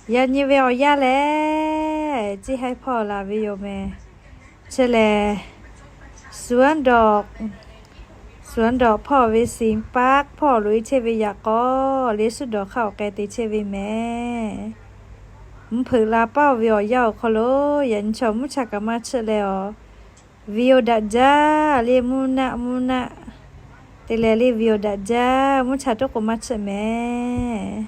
Yaꞈ nyi ve awˬ yanˇ lehˬ, Ciˇ Haiˇ hpawˇ laˬ ve yoˬ mehˍ. Chi lehˬ, สวนดอก สวนดอก hpawˇ ve ศิลปาร์ค hpawˇ loꞈ-e chehˇ ve yaꞈ k'aw le, suˉ dawˬ hk'aˇ awˬ k'ai te chehˇ ve mehˍ. Mvuhˇ hpeuꞈ la paˇ-oˬ ve awˬ yanˇ awˬ hk'aw lo, yaꞈ nyi chaw mvuhˇ cha kaꞈ maˇ chiˆ leh awˬ, video daꞈ jaˇ le, mvuhˇ naˆ mvuhˇ naˆ te leh le, video daꞈ jaˇ, mvuhˇ cha toˉ k'o maˇ chiˆ mehˍ.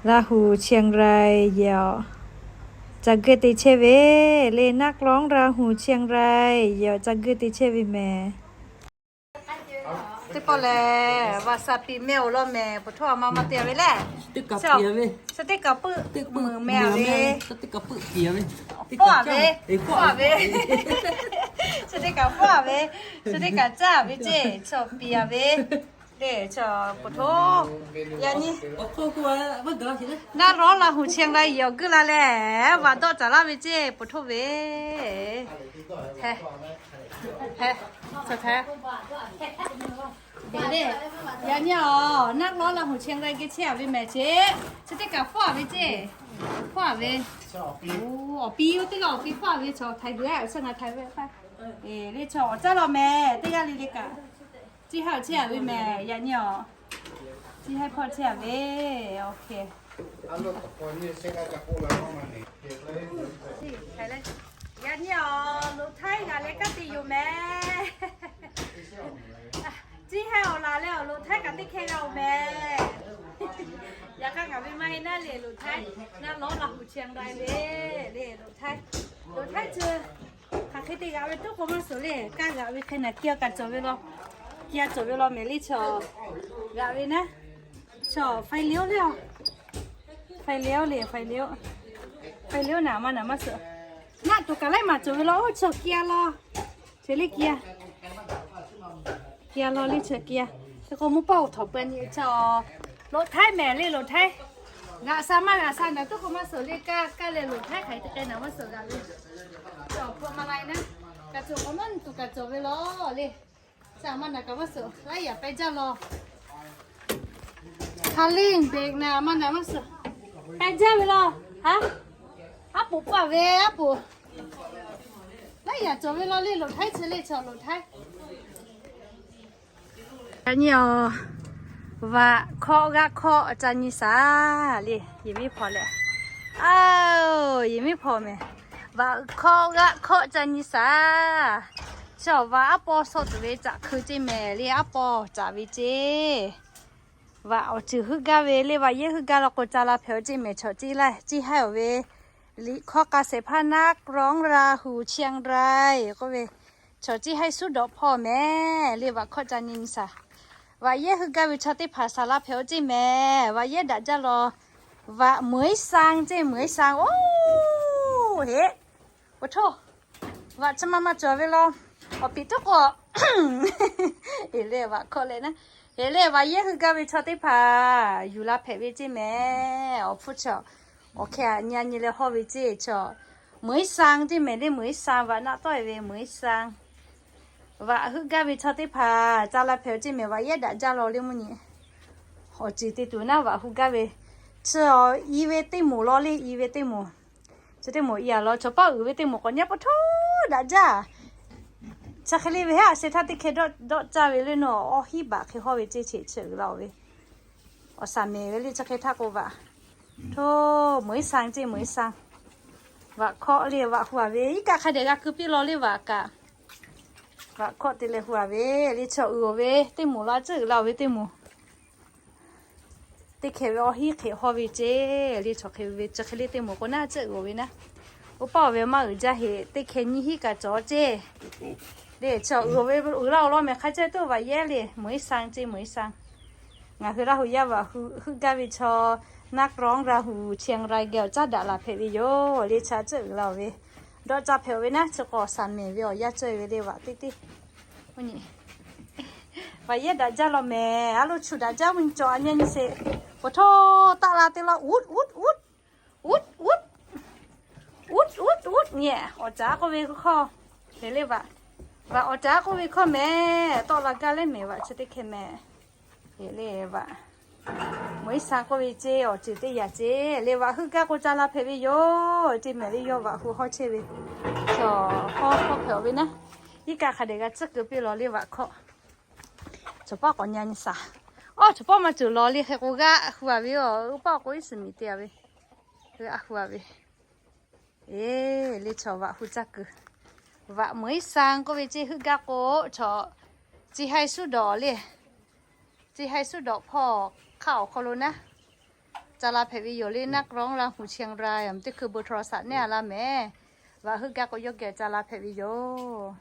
Laˇ huˍ เชียงราย yehˬ awˬ ca geuˆ te chehˇ ve le, นักร้อง laˇ huˍ เชียงราย yehˬ awˬ ca geuˆ te chehˇ ve mehˍ. Teˇ pawˆ lehˬ, vaꞈ saˍ piˍ meh-oˬ law mehˍ, ปะโท a ma maˇ te ve lehˬ. Chi teˇ kaꞈ puiˆ meuˍ meh ve, teˇ kaꞈ puiˆ piˍ ve, fawˉ ve, chi teˇ kaꞈ fawˉ ve, chi teˇ kaꞈ caˇ ve ceˇ, chaw piˍ ve le, chaw ปะโท. Yaꞈ nyi naˆ rawˉ laˇ huˍ เชียงราย yehˬ awˬ geuˆ la leh, vaꞈ dawˆ caˍ laˇ ve ceˇ, ปะโท ve. Yaꞈ nyi awˬ, naˆ rawˉ laˇ huˍ เชียงราย geh chehˇ ve mehˍ ceˇ. Chi teˇ kaꞈ fawˉ ve ceˇ, fawˉ ve. Awˬ pi oˇ teˇ g'aˇ awˬ pi fawˉ ve, chaw htaiˍ g'uiˬ a, chaw ngaˬ htaiˍ ve pa. Le chaw awˬ caˇ law mehˍ, teˇ g'aˇ le le kaꞈ. Ciˇ Haiˇ awˬ chehˇ a ve mehˍ, yaꞈ nyi awˬ, Ciˇ Haiˇ hpawˇ chehˇ a ve. Yaꞈ nyi awˬ, loꞈ htaiˉ g'aꞈ leh kanˉ te yoˬ mehˍ. Ciˇ Haiˇ awˬ laˬ leh awˬ, loꞈ htaiˉ kaꞈ teˇ hkeh g'a-oˬ mehˍ. Yaꞈ hk'aˇ ngaˬ ve maˇ heˆ naˉ le, loꞈ htaiˉ naˆ lawˉ laˇ huˍ เชียงราย ve le, loꞈ htaiˉ, loꞈ htaiˉ chi hk'aˬ hk'e te g'aꞈ ve tuˉ k'o maˇ suhˍ le, kaˇ g'aꞈ ve hk'e naˬ kiˇ a kaꞈ cawˬ ve law, kiˇ a cawˬ ve law mehˍ le chaw. G'aꞈ ve naˉ, chaw faiˇ liˉ oˇ le a, faiˇ liˉ oˇ le, faiˇ liˉ oˇ, faiˇ liˉ oˇ naˬ maˇ naˬ maˇ suhˍ. Naˆ tuˬ kaꞈ laiˉ maˬ cawˬ ve law, oˇ chaw kiˇ a law, chi le kiˇ a, kiˇ a law le chaw kiˇ a. Hk'e k'o mvuhˇ pawˆ oˬ htawnˍ peuˬ nyi chaw, loꞈ htaiˉ mehˍ le, loꞈ htaiˉ. G'aꞈ sha maˇ g'aꞈ sha naˬ tuˉ k'o maˇ suhˍ le, kaˇ kaˇ leh loꞈ htaiˉ hk'aˬ hk'e te k'ai naˬ maˇ suhˍ g'aꞈ ve. Chaw hpu ma lai naˉ, kaꞈ cawˬ k'o maˇ tuˬ kaꞈ cawˬ ve law le. Chi a ma naˬ kaꞈ maˇ suhˍ, laiˉ yaꞈ pehˇ jaˇ law. Ha liˇ beꞈ naˬ ma naˬ maˇ suhˍ, pehˇ jaˇ ve law. Ha, aˉ poꞈ paˇ ve aˉ poꞈ, laiˉ yaꞈ cawˬ ve law le, loꞈ htaiˉ chi le chaw loꞈ htaiˉ. Yaꞈ nyi awˬ, vaꞈ hkawˆ g'aˆ hkawˆ ca nyi shaˍ le, yehˬ miˉ hpawnˬ leh, aˬ, yehˬ miˉ hpawnˬ mehˍ. Vaꞈ hkawˆ g'aˆ hkawˆ ca nyi shaˍ. Chi awˬ vaꞈ aˉ paw shaw tuˬ ve caꞈ hkui ceˇ mehˍ le, aˉ paw caꞈ ve ceˇ. Vaꞈ awˬ ceuˬ heuˆ gaˇ ve le, vaꞈ yehˇ heuˆ gaˇ law k'o ca la hpehꞈ-oˬ ceˇ mehˍ, chaw Ciˇ Haiˇ awˬ ve. Liꞈ hkawˇ k'a shehˍ hpaˇ naˆ rawˉ laˇ huˍ เชียงราย k'oˆ ve, chaw Ciˇ Haiˇ suˉ dawꞈ hpawˇ mehˍ le, vaꞈ hkawˆ ca nyi shaˍ. Vaꞈ yehˇ heuˆ gaˇ ve chaw teˇ hpaˍ shaˍ la hpehꞈ-oˬ ceˇ mehˍ, vaꞈ yehˇ daꞈ jaˇ law. Vaꞈ เหมยซาง ceˇ, เหมยซาง oˇ heˆ. Oˇ htoˇ, vaꞈ chi ma ma cawˬ ve law. Awˬ piˍ tuˉ k'o, eˍ le vaꞈ hkawˆ leh naˉ, eˍ le vaꞈ yehˇ heuˆ gaˇ ve chaw teˇ hpaˍ yuˬ la hpehꞈ ve ceˇ mehˍ. Awˬ hpfuhˇ chaw, awˬ hkeh a nyi a nyi leh hawˇ ve ceˇ chaw, เหมยซาง ceˇ mehˍ le, เหมยซาง vaꞈ naˆ tawˆ e ve เหมยซาง. Vaꞈ heuˆ gaˇ ve chaw teˇ hpaˍ ca la hpehꞈ-oˬ ceˇ mehˍ, vaꞈ yehˇ daꞈ jaˇ law le mvuhˇ nyi. Awˬ ceuˬ te tuˬ naˉ vaꞈ hu gaˇ ve, chi i ve teˇ moˍ law le, i ve teˇ moˍ. Chi teˇ moˍ i a law, chaw paˉ uiˍ ve teˇ moˍ k'awꞈ nyi a pa htoˇ daꞈ jaˇ. Chi hk'e le ve heˉ, a sheh htaˇ teˇ hkeh dawˆ caˇ ve le nawˬ, awˬ hiˉ baꞈ hk'e hawˇ ve ceˇ, cheꞈ chi uiˍ la-oˬ ve. Awˬ shaˍ mehˍ ve le chi hk'e htaˇ k'o vaꞈ, htoˇ เหมยซาง ceˇ, เหมยซาง. Vaꞈ hkawˆ le vaꞈ hu a ve, iˉ kaˆ hk'a dehꞈ g'a keu piˇ law le vaꞈ kaꞈ. Vaꞈ hkawˆ te leh hu a ve le, chaw uiˍ-oˬ ve teˇ moˍ law, a ciˉ uiˍ la-oˬ ve teˇ moˍ. Teˇ hkeh ve awˬ hiˉ hk'e hawˇ ve ceˇ le, chaw hk'e ve chi hk'e le teˇ moˍ k'o naˉ, a ciˉ uiˍ-oˬ ve naˉ. Oˇ paˆ-oˬ ve maˇ uiˍ jaˇ heꞈ, teˇ hkeh nyiˇ hiˉ kaꞈ cawˬ ceˇ. Le chaw uiˍ-oˬ ve uiˍ la-oˬ law mehˍ, hk'a ceh tuˉ vaꞈ yehˇ le เหมยซาง ceˇ, เหมยซาง. Ngaˬ hui laˇ hui yaˇ vaꞈ hu heuˆ gaˇ ve chaw, naˆ rawˉ laˇ huˍ เชียงราย geh awˬ caˉ daꞈ laˬ hpehꞈ ve yoˬ le, chi a ciˉ uiˍ la-oˬ ve. Dawˆ caˇ hpehꞈ-oˬ ve naˉ, chi k'o awˬ shaˍ mehˍ ve awˬ yaˇ cawˬ ve le vaꞈ teˇ teˇ. Vaꞈ yehˇ daꞈ jaˇ law mehˍ, a lo chu daꞈ jaˇ mvuhˇ nyi cawˬ a nyi a nyi sheˍ. Peuˬ htoˇ taˆ la te law, uˉ uˉ uˉ, uˉ uˉ uˉ uˉ nyi. Awˬ caˉ k'oˆ ve hkawˇ, heˍ le vaꞈ, vaꞈ awˬ caˉ k'oˆ ve hkawˇ mehˍ, tawˆ la gaˇ leh mehˍ vaꞈ chi teˇ hkeh mehˍ. Heˍ le vaꞈ, Meuˍ iˉ sa k'oˆ ve ceˇ, awˬ ceuˬ teˇ yanˇ ceˇ le, vaꞈ hui gaˇ k'o ca la hpehꞈ ve yoˬ. Teˇ mehˍ le yawˇ vaꞈ hui hawˉ chehˇ ve, chaw hawˉ hawˉ hpehꞈ awˬ ve naˉ, iˉ kaˆ hk'a dehꞈ g'a tcuhˉ keu piˇ law le vaꞈ hkawˇ. Chaw paˆ k'awꞈ nyi nyi saˍ. Awˇ, chaw paˆ maˇ ceuˬ law le hk'e k'o g'aˇ hu a ve yoˬ. Uˉ paˆ k'o iˉ suhˍ miˍ te a ve, g'aˇ hu a ve. Eˬ, le chaw vaꞈ hu caˇ kuiˬ. Vaꞈ meuˍ iˉ sa k'oˆ ve ceˇ, heuˆ gaˇ k'o, chaw, chi haiˬ suˉ dawꞈ le, chi haiˬ suˉ dawꞈ hpawˇ hk'aˆ awˬ hk'aw lo naˉ, ca la hpehꞈ ve yoˬ le. Naˆ k'aw la hu Chiang Rai teˇ hkui bon htaw saꞈ neˇ a laˇ mehˍ. Vaꞈ heuˆ gaˇ k'o yawˇ geh ca la hpehꞈ ve yoˬ.